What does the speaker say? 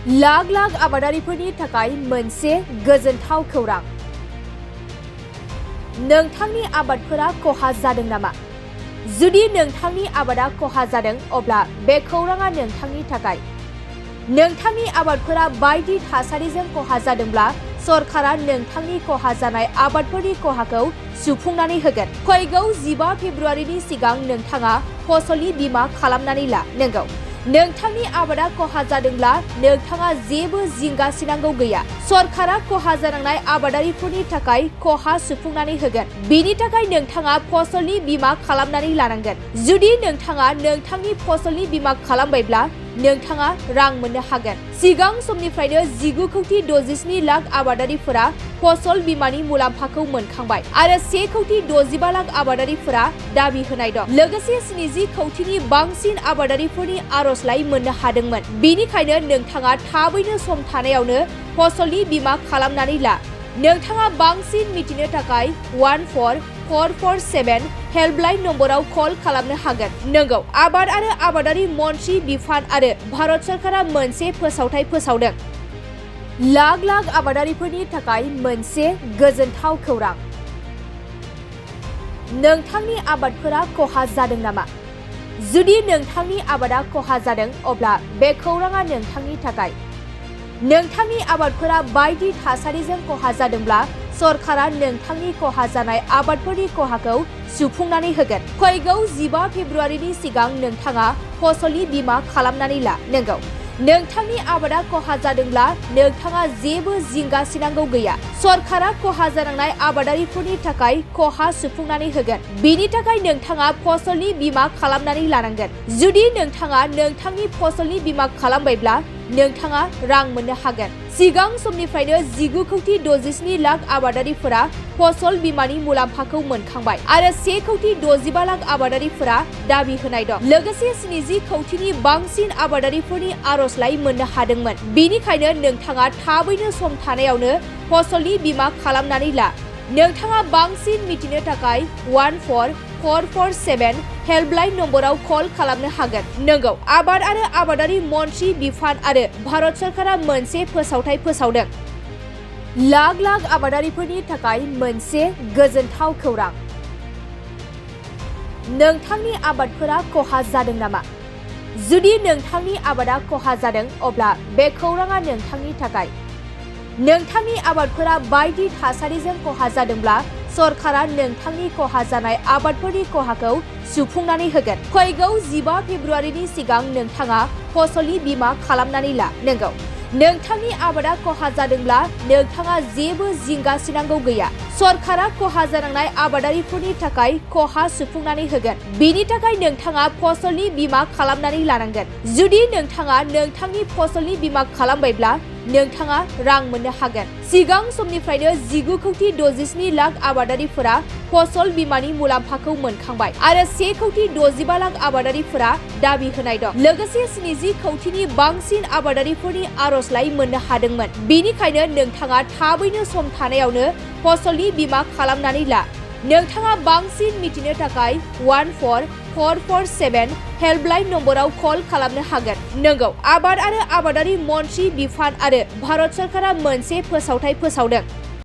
लाख लाख आबादारिफोरनि थाखाय मोनसे गोजोनथाव खौरां। नोंथांनि आबादफोरा खहा जादों नामा? जुदि नोंथांनि आबादा खहा जादों अब्ला बे खौराङा नोंथांनि थाखाय। नोंथांनि आबादफोरा बायदि थासारिजों खहा जादोंब्ला सरकारा नोंथांनि खहा जानाय आबादफोरनि खहाखौ सुफुंनानै होगोन। फैगौ 15 फेब्रुआरिनि सिगां नोंथाङा फसलनि बीमा खालामनानै ला। नंगौ, नोंथांनि आबादा खहा जादोंब्ला नोंथाङा जेबो जिंगासिनांगौ गैया। सरकारा खहा जानांनाय आबादारिफोरनि थाखाय खहा सुफुंनानै होगोन। बेनि थाखाय नोंथाङा फसलनि बीमा खालामनानै लानांगोन। जुदि नोंथाङा नोंथांनि फसलनि बीमा खालामबायब्ला नोंथाङा रां मोननो हागोन। सिगां समनिफ्रायनो 19,67 लाख आबादारिफोरा फसल बीमानि मुलाम्फाखौ मोनखांबाय आरो 1,65 लाख आबादारिफोरा दाबि होनाय दं। लोगोसे 70 कौटिनि बांसिन आबादारिफोरनि आर'जलाइ मोननो हादोंमोन। बेनिखायनो नोंथाङा थाबैनो सम थानायावनो फसलनि बीमा खालामनानै ला। नोंथाङा बांसिन मिथिनो थाखाय 14447 हेल्पलाइन नम्बराव कल खालामनो हागोन। नंगौ, आबाद आरो आबादारि मन्थ्रि बिफान आरो भारत सरकारा मोनसे फोसावथाय फोसावदों। लाख लाख आबादारिफोरनि थाखाय मोनसे गोजोनथाव खौरां। नोंथांनि आबादफोरा खहा जादों नामा? जुदि नोंथांनि आबादा खहा जादों अब्ला बे खौराङा नोंथांनि थाखाय। नोंथांनि आबादफोरा बायदि थासारिजों खहा जादोंब्ला सरकारा नोंथांनि खहा जानाय आबादफोरनि खहाखौ सुफुंनानै होगोन। फैगौ 15 फेब्रुआरिनि सिगां नोंथाङा फसलनि बीमा खालामनानै ला। नंगौ, नोंथांनि आबादा खहा जादोंब्ला नोंथाङा जेबो जिंगासिनांगौ गैया। सरकारा खहा जानांनाय आबादारिफोरनि थाखाय खहा सुफुंनानै होगोन। बेनि थाखाय नोंथाङा फसलनि बीमा खालामनानै लानांगोन। जुदि नोंथाङा नोंथांनि फसलनि बीमा खालामबायब्ला नोंथाङा रां मोननो हागोन। सिगां समनिफ्रायनो 19,67 लाख आबादारिफोरा फसल बीमानि मुलाम्फाखौ मोनखांबाय आरो 1,65 लाख आबादारिफोरा दाबि होनाय दं। लोगोसे 70 कौटिनि बांसिन आबादारिफोरनि आर'जलाइ मोननो हादोंमोन। बेनिखायनो नोंथाङा थाबैनो सम थानायावनो फसलनि बीमा खालामनानै ला। नोंथाङा बांसिन मिथिनो थाखाय 14447 हेल्पलाइन नम्बराव कल खालामनो हागोन। नंगौ, आबाद आरो आबादारि मन्थ्रि बिफान आरो भारत सरकारा मोनसे फोसावथाय फोसावदों। लाख लाख आबादारिफोरनि थाखाय मोनसे गोजोनथाव खौरां। नोंथांनि आबादफोरा खहा जादों नामा? जुदि नोंथांनि आबादा खहा जादों अब्ला बे खौराङा नोंथांनि थाखाय। नोंथांनि आबादफोरा बायदि थासारिजों खहा जादोंब्ला सरकारा नोंथांनि खहा जानाय आबादफोरनि खहाखौ सुफुंनानै होगोन। फैगौ 15 फेब्रुआरिनि सिगां नोंथाङा फसलनि बीमा खालामनानै ला। नंगौ, नोंथांनि आबादा खहा जादोंब्ला नोंथाङा जेबो जिंगासिनांगौ गैया। सरकारा खहा जानांनाय आबादारिफोरनि थाखाय खहा सुफुंनानै होगोन। बेनि थाखाय नोंथाङा फसलनि बीमा खालामनानै लानांगोन। जुदि नोंथाङा नोंथांनि फसलनि बीमा खालामबायब्ला नोंथाङा रां मोननो हागोन। सिगां समनिफ्रायनो 19,67 लाख आबादारिफोरा फसल बीमानि मुलाम्फाखौ मोनखांबाय आरो 1,65 लाख आबादारिफोरा दाबि होनाय दं। लोगोसे 70 कौटिनि बांसिन आबादारिफोरनि आर'जलाइ मोननो हादोंमोन। बेनिखायनो नोंथाङा थाबैनो सम थानायावनो फसलनि बीमा खालामनानै ला। नोंथाङा बांसिन मिथिनो थाखाय 14447 हेल्पलाइन नम्बराव कल खालामनो हागोन। नंगौ, आबाद आरो आबादारि मन्थ्रि बिफान आरो भारत सरकारा मोनसे फोसावथाय फोसावदों।